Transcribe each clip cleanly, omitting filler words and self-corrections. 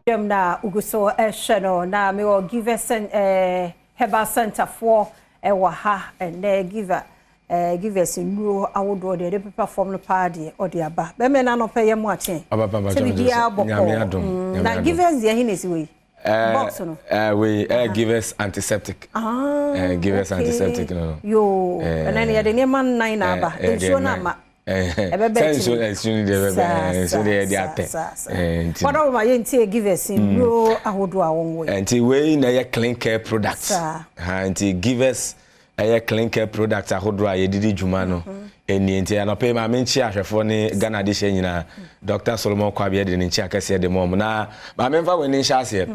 Dwam na wogu so rehwɛ no na mewɔ Givers eh, Herbal Center foɔ ɛwɔ ha ɛnɛ Giver eh, Givers nnuro ahodoɔ deɛ ɛde pepa fam no paa deɛ ɔde aba. Bɛmɛ na anɔpɛ yɛ mu akye. Sɛ biribiara bɔkɔɔ. Na Givers deɛ he na esi wɔ yi? Box no. Wei Givers antiseptic. Ah, Givers antiseptic no. Yoo, ɛnɛ no yɛde nneɛma nnan na aba. Nsuo no ama. Ɛbɛbɛ Sɛ nsuo nsuo no deɛ ɛbɛbɛ nsuo deɛ yɛde atɛ. Nti. Wɔdɔ ma yɛntie Givers nnuro ahodoɔ a wɔn wɔ yi. Nti wei na ɛyɛ clean care products. Nti Givers ɛyɛ clean care products ahodoɔ a yɛde di dwuma no nie. Nti anɔpa yi ma menkyea ahwɛfoɔ ne Ghana adehyeɛ nyinaa. Dr. Solomon Kwabea de ne nkyea kɛseɛ de ma wɔn. Na ma memfa w'ani nhyɛ aseɛ.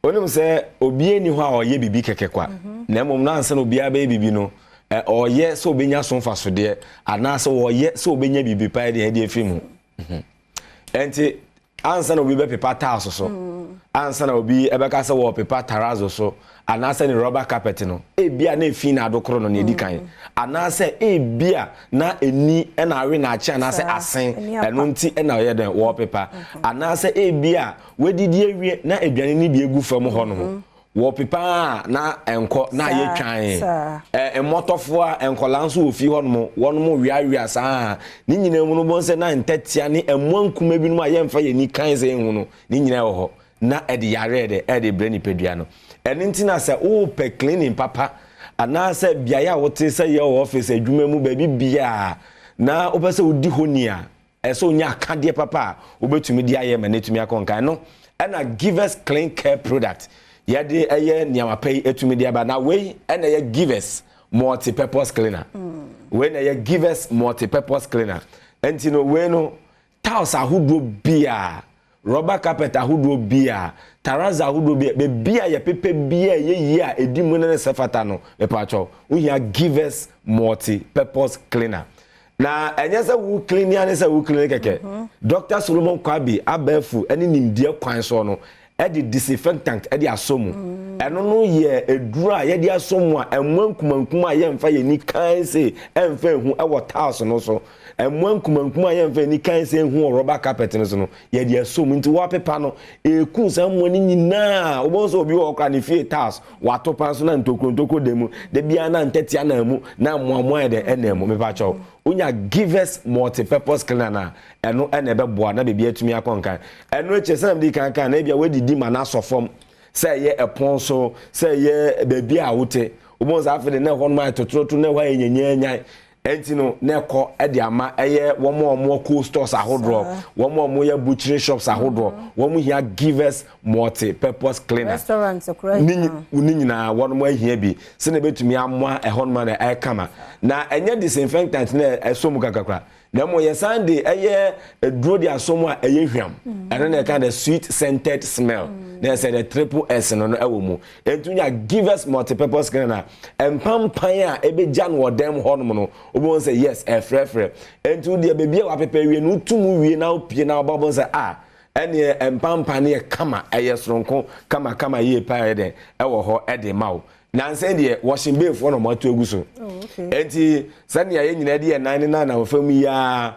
Wonim sɛ obiara nni hɔ a ɔyɛ biribi kɛkɛ kwa, na mmom no ansa na obiara bɛyɛ biribi no, ɔyɛ sɛ ɔbɛnya so mfasodeɛ anaasɛ ɔyɛ sɛ ɔbɛnya biribi pa de adi afiri mu. Ɛnti ansa na obi bɛpepa tiles so, ansa na obi ɛbɛka sɛ wɔrepepa terrazzo so anaasɛ ne rubber carpet no, ebia na efi na adokoro no na edi kan, anaasɛ ebia na eni na awe na akye anaasɛ asen, ɛno nti na ɔyɛ dɛn wɔrepepa, anaasɛ ebia Wɔadidi awie na aduane no bi agu fam hɔ nom. Wɔpepa a na ɛnkɔ na ayɛ twan. Mmɔtɔfoɔ a nkwadaa nso wɔ fie hɔ nom, wɔnom weawea saa. Ne nyinaa mu no wobɛhu sɛ na ntɛtea ne mmoa nkumaa binom a yɛmfa yɛn ani kann sɛ yɛnhu no, ne nyinaa wɔ hɔ. Na ɛde yareɛ dɛ ɛde brɛ nipadua no. Ɛno nti na sɛ wopɛ cleaning papa anaasɛ beaeɛ a wote sɛ yɛ wɔ office, adwuma mu, baabi biara na wopɛ sɛ wodi hɔ ni a, Ɛsɛ sɛ onya akadeɛ papa a wobɛtumi de ayɛ ma no atumi akɔ nkan. Ɛno ɛna Givers Clean Care Product yɛde ɛyɛ nneɛma pa yi atumi de aba. Na wei ɛna ɛyɛ Givers Multi-Purpose Cleaner. Wei na ɛyɛ Givers Multi-Purpose Cleaner. Nti no wei no tiles ahodoɔ biara, rubber carpet ahodoɔ biara, terrazzo ahodoɔ biara, baabi a yɛpepa biara ɛyɛ yie a ɛdi mu ne ne sɛ fata no, mepatwɔ, wohia Givers Multi-Purpose Cleaner. Na ɛnyɛ sɛ wo clean ara ne sɛ wo clean kɛkɛ. Dɔkta Solomon Kwabi abɛɛfo ne nimdeɛ kwan soɔ no de disinfectant de asɔ mu. Ɛno no yɛ aduro a yɛde asɔ mu a mmoa nkumankuma a yɛmfa yɛn ani kann se ɛmfa nhu wɔ tiles no so, mmoa nkumankuma a yɛmfa yɛn ani kann se nhu wɔ rubber carpet no so no, yɛde asɔ mu. Nti woapepa no, ɛku saa mmoa no nyinaa. Wobɛhu sɛ obi wɔ hɔ koraa ne fie tiles Wato pan so na ntokuro ntokuro da mu. Da biara na ntɛtea nam mu na mmoamoa yɛ dɛ ɛnam mu. Mepa kyɛw, wonya Givers Multi-Purpose Cleaner no a, ɛno na ɛbɛboa na biribi atumi akɔ nkan. Ɛno akyi, sɛnea mede kan kan no, ebia woadidi ma no asɔ fam, sɛ ɛyɛ ɛpon so, sɛ ɛyɛ baabi a wote. Wobɛhu sɛ afei de na ɛhɔnom ayɛ totorotoro, na ɛhɔ ayɛ nyanyanyan. Ɛnti no na ɛkɔ de ama ɛyɛ wɔn a wɔwɔ cold stores ahodoɔ, wɔn a wɔyɛ butchery shops ahodoɔ, wɔn hia givers multi purpose cleaner. Restaurant koraa Ne hia. ne nyinaa wɔn ahia bi sɛnea ebetumi amoa ɛhɔnom na ɛyɛ kama. Na ɛnyɛ disinfectant na ɛsɔ mu kakrakra, na mmom yɛsan de ɛyɛ aduro de asɔ mu a ɛyɛ hwam. Ɛno na ɛka the sweet scented smell. Na ɛsɛ the triple S no no ɛwɔ mu. Enti wonya Givers Multipurpose Cleaner a, mpampan a ɛbɛgya no wɔ dan mu hɔnom no, wobɛhu sɛ yes, ɛrefrɛfrɛ. Enti wo deɛ baabi a woapepa awie no, wotu mu wie na wopue na woba wobɛhu sɛ ah, ɛnneɛ mpampan no yɛ kama, ɛyɛ soronko kamakama yie paa ɛyɛ dɛn, ɛwɔ hɔ de ma wo. Nansa yi deɛ, washing bay foɔ na wɔato agu so. Enti sɛnea yɛn nyinaa de yɛn nan nenam fam yi ara,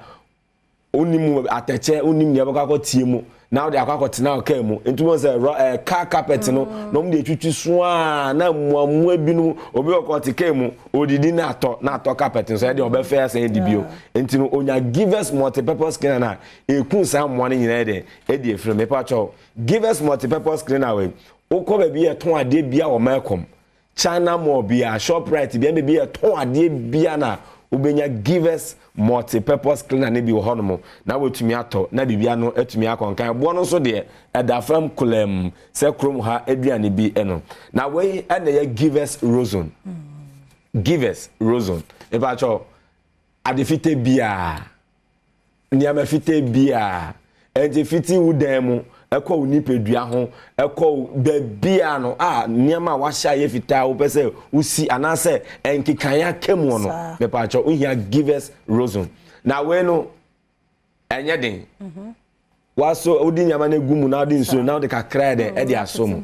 Wonnim atɛkyɛ, wonnim nea ɛbɛkɔ akɔteɛ mu, na wode akɔ akɔtena wo kaa mu. Nti wɔn sɛ rɔ ɛɛ car carpet no, na wɔn de atwitwi so a na mmoamoa binom, obi wɔ kɔ ɔte kaa mu, odidi na atɔ, na atɔ carpet no so, ɛdeɛ ɔbɛfɛ asan adi bio. Nti no onya Givers multi-purpose cleaner no a, eku saa mmoa no nyinaa yɛ dɛn ɛdi afiri mu. Mepa kyɛw, Givers multi-purpose cleaner wei, wokɔ baabi a yɛtɔn adeɛ bia wɔ Melcom, China mall biara, Shoprite biara, baabi a yɛtɔn adeɛ biara na wobɛnya Givers multi-purpose cleaner no bi wɔ hɔnom na woatumi atɔ na biribi ano atumi akɔ nkan. Ɛboɔ no nso deɛ, ɛda fam kolam sɛ kurom ha aduane bi no. Na wei na ɛyɛ Givers Rozone. Givers Rozone. Mepakyɛw, ade fitaa biara. Nneɛma fitaa biara. Enti fiti wo dan mu kɔ wo nipadua ho, kɔ wo baabiara no a nneɛma a wahyɛ ayɛ fitaa wopɛ sɛ wosi anaasɛ nkekaeɛ aka mu no, mepaakyɛw wohia Givers Rosin. Na wei no ɛnyɛ den. Waso wode nneɛma no egu mu na wode nsuo na wode kakra dɛ ɛde asɔ mu.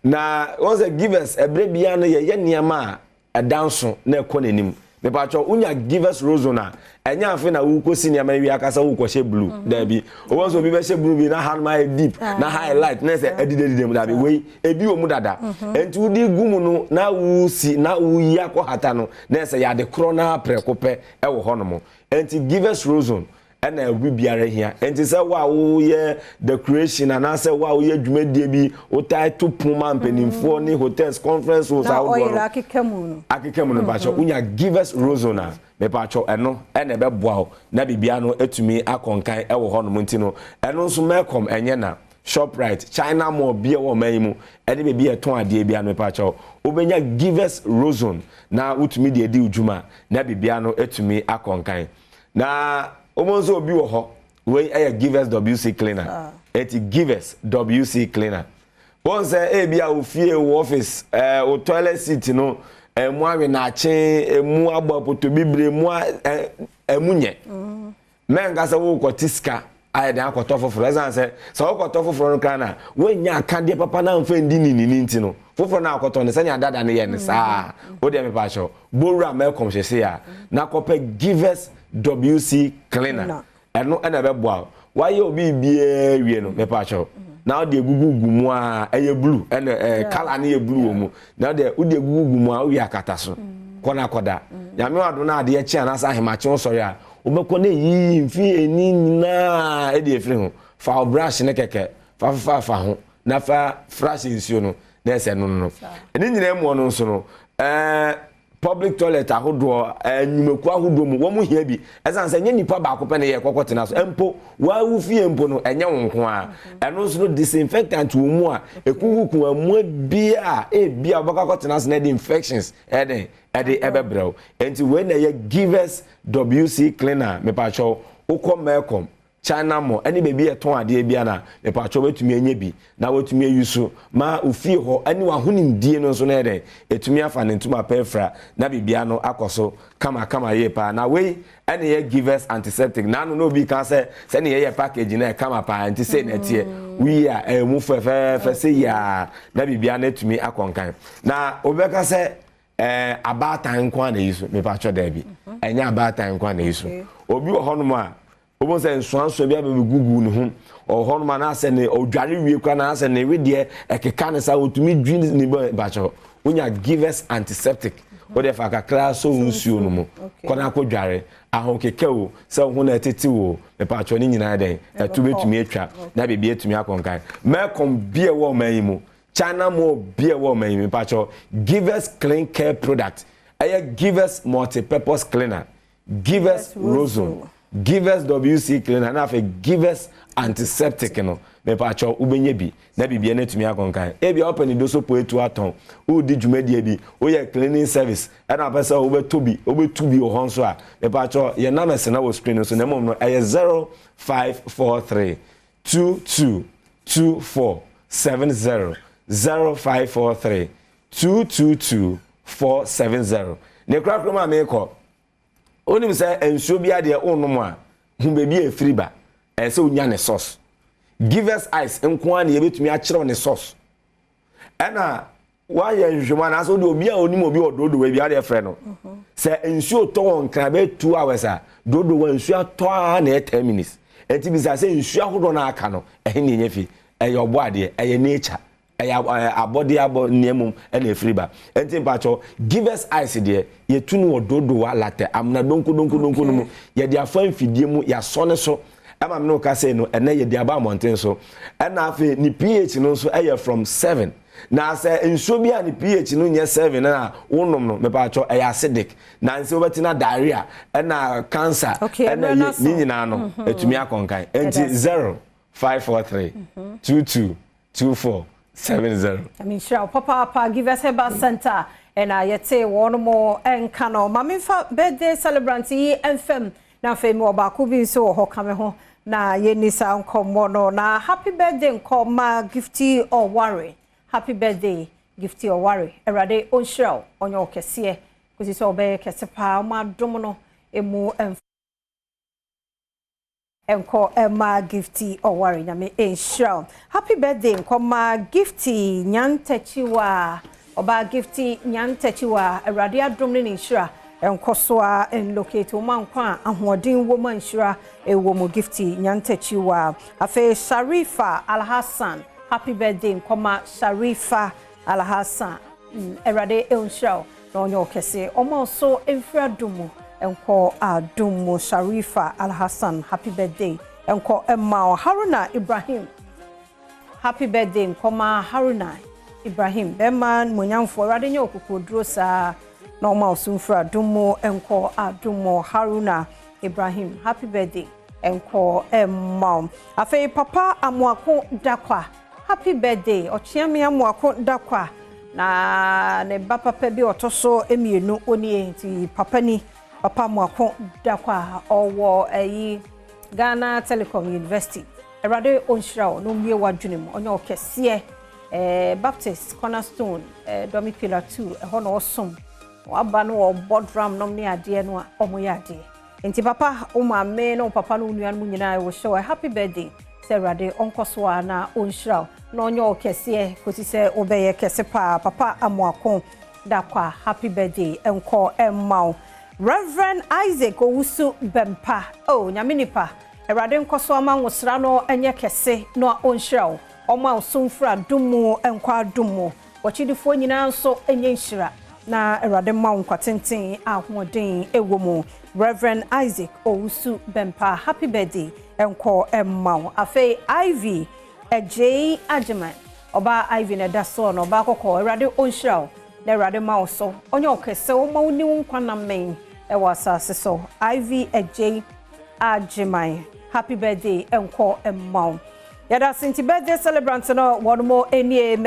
Na wɔn sɛ Givers ɛberɛ biara no yɛyɛ nneɛma a ɛda nso na ɛkɔ n'anim. Mepakyɛw, wonya Givers Rozone a, ɛnyɛ afe na wokɔsi nneɛma awie aka sɛ wokɔhyɛ blue. Daabi. Wobɛhu sɛ obi bɛhyɛ blue bi na hanom ayɛ deep, na ha ayɛ light, na ɛsɛ adidadida mu. Daabi, wei, ebi wɔ mu dada. Enti wode gu mu no, na wosi, na woyi akɔ hata no, na ɛsɛ yɛ ade korɔ no ara prɛko pɛ wɔ hɔnom. Enti Givers Rozone, ɛna obi biara hia. Enti sɛ wo a woyɛ decoration anaasɛ wo a woyɛ dwumadie bi, wotae to pon ma mpanimfoɔ ne hotels, conference halls Na ahodoɔ oil no. akeka mu no. Akeka mu no, mepakyɛw, wonya Givers Rozone a, mepakyɛw, ɛno ɛna ɛbɛboa wo na biribiara no atumi akɔ nkan ɛwɔ hɔnom. Nti no, ɛno nso Melcom ɛnyɛ na. Shoprite, China Mall bi a ɛwɔ ɔman yi mu ɛne baabi a yɛtɔn adeɛ biara no, mepakyɛw, wobɛnya Givers Rozone na wotumi de adi wo dwuma na biribiara no atumi akɔ nkan. Na wobɛhu sɛ obi wɔ hɔ, wei yɛ Givers WC cleaner. Eti Givers WC cleaner. Wɔn sɛ ebi a ofie, wo office, ɛɛ wo toilet seat no, ɛmu awenakye, ɛmu abɔ apotobibire, ɛmu a ɛmu nyɛ. Mɛnka sɛ wokɔte sika ayɛ den akɔtɔ foforɔ. Ɛsan sɛ sɛ wokɔtɔ foforɔ no koraa na woanya akadeɛ papa na amfa ndi ne nini nti no, foforɔ no akɔtɔ no sɛnea dada no yɛ no saa. Wo deɛ mepa akyɛw, bowura Melcom hyɛse a na kɔpɛ Givers WC cleaner. Ɛno ɛna ɛbɛboa wo. Wayɛ obi biara wie no, mepa akyɛw, na wode egugu gu mu a ɛyɛ blue, ɛna ɛɛ colour no yɛ blue wɔ mu. Na wode wode egugu gu mu a wowie akata so. Kɔ na akɔda. Nyame adom na adeɛ kye anaasɛ ahemakye wo sɔre a, wobɛkɔ na eyiyi mfi ani nyinaa ɛde efiri ho. Fa wo brush ne kɛkɛ fa fafa fa ho na fa fresh nsuo no na ɛsɛ no no. Ne nyinaa mu ɔno nso no, public toilet ahodoɔ, nnwumakuo ahodoɔ mu, wɔn hia bi. Ɛsan sɛ nyɛ nipa baako pɛ na yɛ kɔkɔ tena so. Mpo wawu fie mpo no, ɛnyɛ wɔn nko ara. Ɛno nso no disinfectant wɔ mu a ekukuku mmoa bi a ebi a wɔbɛkɔ akɔtena so na ɛde infections ɛde ɛde ɛbɛbrɛ wo. Nti wei na ɛyɛ Givers WC cleaner. Mepakyɛw, wokɔ Melcom, China Mall ɛne baabi a yɛtɔn adeɛ bi ana, mepakyɛw, wobɛtumi anya bi na watumi ayi so ma ofie hɔ ɛne w'ahonimdie no nso no yɛ dɛn ɛtumi afa ne ntoma pɛ afira na biribia no akɔ so kama kama yie paa. Na wei ɛne yɛ Givers Antiseptic. Na ano na obi ka sɛ sɛne yɛyɛ package no ɛkama paa, nti sei na ɛteɛ. Woyi a ɛyɛ mu fɛfɛɛfɛ sɛ yi a na biribia no atumi akɔ nkan. Na obɛka sɛ abaatan nko a na yi so. Mepakyɛw, daabi, ɛnyɛ abaatan nko a na yi so. Obi wɔ hɔnom a wobɛhu sɛ nsoansoa bi abɛbɛgugu ne ho ɔwɔ hɔnom anaasɛ ne ɔdware wie koraa anaasɛ ne wedeɛ ɛkeka ne sa, ɔtumi dwi ne bɔ. Mepakyɛw, wonya Givers Antiseptic, wode fa kakra sɔ wo nsuo no mu kɔ na akɔ dware. Ahokeka o, sɛ wo ho na ɛtete o, mepakyɛw, ne nyinaa dɛn ɛto bɛtumi atwa na biribi atumi akɔnkan. Melcom bi a ɛwɔ ɔman yi mu, China Mall bi a ɛwɔ ɔman yi mu, mepakyɛw, Givers Clean Care product, ɛyɛ Givers Multi-Purpose Cleaner, Givers Rozone, Givers WC cleaner na afei Givers Antiseptic no, mepakyɛw, wobɛnya bi na biribia no atumi akɔnkan. Ebia wopɛ ne do so po etu atɔn, wodi dwumadie bi, woyɛ cleaning service ɛna apɛ sɛ wobɛtɔ bi, wobɛtu bi wɔ hɔ nso a, mepakyɛw, yɛn numbers na wɔ screen no so. Na mmom no ɛyɛ 0543 222470, 0543 222470. Ne korakora mu a meekɔ, wonim sɛ nsuo bi adeɛ wonom a hu baabi a ɛfiri ba, ɛsɛ sɛ wonya ne source. Givers Ice nko ara na yɛbɛtumi akyerɛw ne source. Ɛna woayɛ nhwehwɛmu anaasɛ wode obi a onim obi wɔ Dodowa bi adeɛ frɛ no sɛ nsuo tɔ wɔ Nkran bɛyɛ 2 hours a, Dodowa nsuo atɔ a na ɛyɛ 10 minutes. Ɛnti bisa sɛ nsuo ahodoɔ no aka no ɛhe ne ɛnya fi? Ɛyɛ ɔbɔ adeɛ, ɛyɛ nature, ɛyɛ abɔdeɛ abɔ nneɛma mu ɛna ɛfiri ba. Ɛnti mpakyɛw, Givers Ice deɛ, yɛtu no wɔ Dodowa latɛ amena donko donko donko no mu. Yɛde afa mfidie mu, yɛasɔ ne so ɛma me ne wo ka sei no, ɛnɛ yɛde aba mmɔnten so. Ɛna afei ne pH no nso ɛyɛ from 7. Na sɛ nsuo bi a ne pH no nyɛ 7 na wonom no, mepakyɛw, ɛyɛ acidic na nsɛ wobɛtena diarrhea ɛna cancer ɛna yɛ ne nyinaa no ɛtumi akɔnkan. Ɛnti 0543 222470. Nhyira wo papaapa. Givers Herbal Center ɛna yɛte wɔn mo ɛnka no. Ma memfa birthday celebrant yi ɛmfam na afei mi wɔ baako bi nso wɔ hɔ ka me ho na yɛni saa nkɔmmɔ no. Na happy birthday nkɔ ma Gifty Ɔware. Happy birthday, Gifty Ɔware. Awurade ɔnhyira wo, ɔnyɛ wo kɛseɛ kòsi sɛ ɔbɛyɛ kɛse paa. Ɔmo adom no emu nkɔ ɛma Gifty Ɔware. Nyame nhyira wo. Happy birthday nkɔma Gifty Nyantakyiwa, ɔbaa Gifty Nyantakyiwa. Awurade adom ne ne nhyira. Nkɔ so ara nlocate wo ma nkwa a ahoɔden wɔ mu a nhyira wɔ mu. Gifty Nyantakyiwa. Afei Sharifa Alhassan, happy birthday nkɔma Sharifa Alhassan. Awurade nhyira wo na ɔnyɛ wo kɛse. Ɔma wo so mfiri adom mu nkɔ adom mu. Sharifa Alhassan, happy birthday nkɔ mma wo. Haruna Ibrahim. Happy birthday nkɔma Haruna Ibrahim, bɛrima nimonyamfoɔ. Awurade nyɛ okokoduro saa na ɔma wo so mfiri adom mu nkɔ adom mu. Haruna Ibrahim, happy birthday nkɔ mma wo. Afei Papa Amoako Dakwa, happy birthday. Ɔkyeame Amoako Dakwa na ne ba papa bi ɔtɔ so mmienu onie, nti papa ni Papa Amoako Dakwa ɔwɔ ɛyi Ghana Telecom University. Awurade ɔnhyira wo na ɔmmue w'adwene mu, ɔnyɛ ɔkɛseɛ. Baptist Cornerstone, Dome Pillar 2 ɛhɔ na ɔsom. Waba no wɔbɔ drum nom ne adeɛ no a ɔmo yɛ adeɛ. Nti papa, wo maame ne wo papa ne wo nuanom nyinaa wɔ hyɛ wɔ happy birthday sɛ Awurade ɔnkɔ so a na ɔnhyira wo na ɔnyɛ wo kɛseɛ kɔsi sɛ wobɛyɛ kɛse paa. Papa Amoako Dakwa, happy birthday nkɔ ɛmma wo. Reverend Isaac Owusu Bɛmpa, oh, Nyame nipa, Awurade nkɔ so ama nwosra no nyɛ kɛse na ɔnhyira wo, ɔma wo so mfiri adom mu nkɔ adom mu. Wɔkyidifoɔ nyinaa nso nyɛ nhyira na Awurade ma wo nkwa tenten ahoɔden ɛwɔ mu. Reverend Isaac Owusu Bɛmpa, happy birthday nkɔ ɛmma wo. Afei Ivy Agyei Agyeman, ɔbaa Ivy na ɛda soɔ no, ɔbaa kɔkɔɔ, Awurade ɔnhyira wo na Awurade ma wo so, ɔnyɛ wo kɛse, ɔma wo ni wo nkwa nammen ɛwɔ asase so. Ivy Agyei Agyeman, happy birthday nkɔ mma wo. Yɛda ase. Nti birthday celebrant no wɔn mo nie.